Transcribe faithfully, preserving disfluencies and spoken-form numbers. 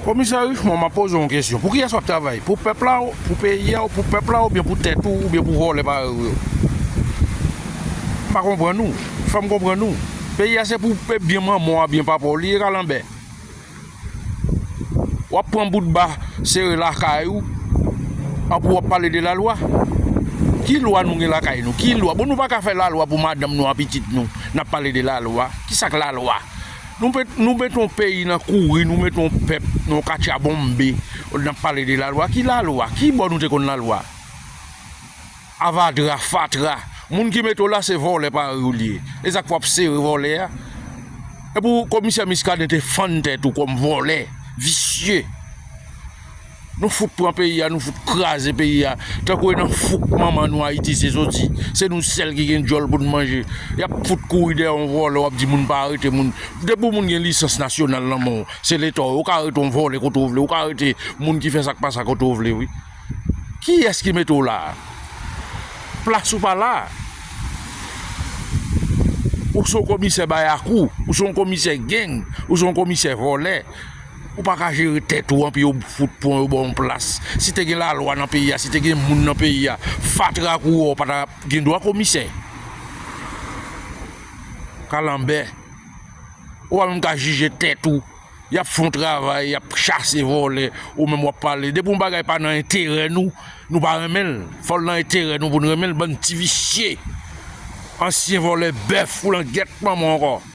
Komisè Richemond, m ap poze w yon kesyon. Pou kiyès w ap travay? Pou pèp la, pou peyi a, pou pèp la, oubyen pou tèt ou, oubyen pou vòlè parèy ou yo? M pa konprann ou. Fè m konprann ou. Peyi a se pou pe-, byen manman w a, byen papa w li ye, kalanbè. W ap pran bout ba, sere lakay ou, anpi w ap pale de lalwa. Ki lwa nou gen lakay nou? Ki lwa? Bon, nou pa ka fè lalwa pou madanm nou ak pitit nou. N ap pale de lalwa. Kisa k lalwa? Nou met, nou met yon peyi nan kouri, nou met yon pèp nan yon katye a bonbe, n ap pale de lalwa. Ki lalwa? Ki bò nou te konn lalwa? Avadra, fatra. Moun ki mete w la se vòlè parèy ou li ye. E sa k fè w ap sere vòlè a. E pou komisè Muscadin te fann tèt ou kòm vòlè, visye. Nou fout pran peyi a, nou fout kraze peyi a. Tankou e nan fouk manman nou Ayiti se soti. Se nou sèl ki gen djòl pou n manje. Y ap fout kouri dèyè yon vòlè, w ap di moun pa arete moun. Depi yon moun gen lisans nasyonal nan men w, se leta w, ou ka arete yon vòlè kote w vle, ou ka arete moun ki fè sa k pa sa kote w vle, wi. Kiyès ki mete w la? Plas ou pa la. Ou se yon komisè bayakou, ou se yon komisè gang, ou se yon komisè vòlè. Ou pa ka jere tèt ou anpi yo fout pran yo ba w yon plas. Si te gen lalwa nan peyi a, si te gen moun nan peyi a, fatra kou w pa ta gen dwa komisè. Kalanbè. Ou pa menm ka jije tèt ou. Y ap fè yon travay, y ap chase vòlè, ou menm w ap pale. Depi yon bagay pa nan enterè nou, nou pa renmen l. Fò l nan enterè nou pou n renmen l, bann ti visye. Ansyen vòlè bèf, koulangèt manman w ankò.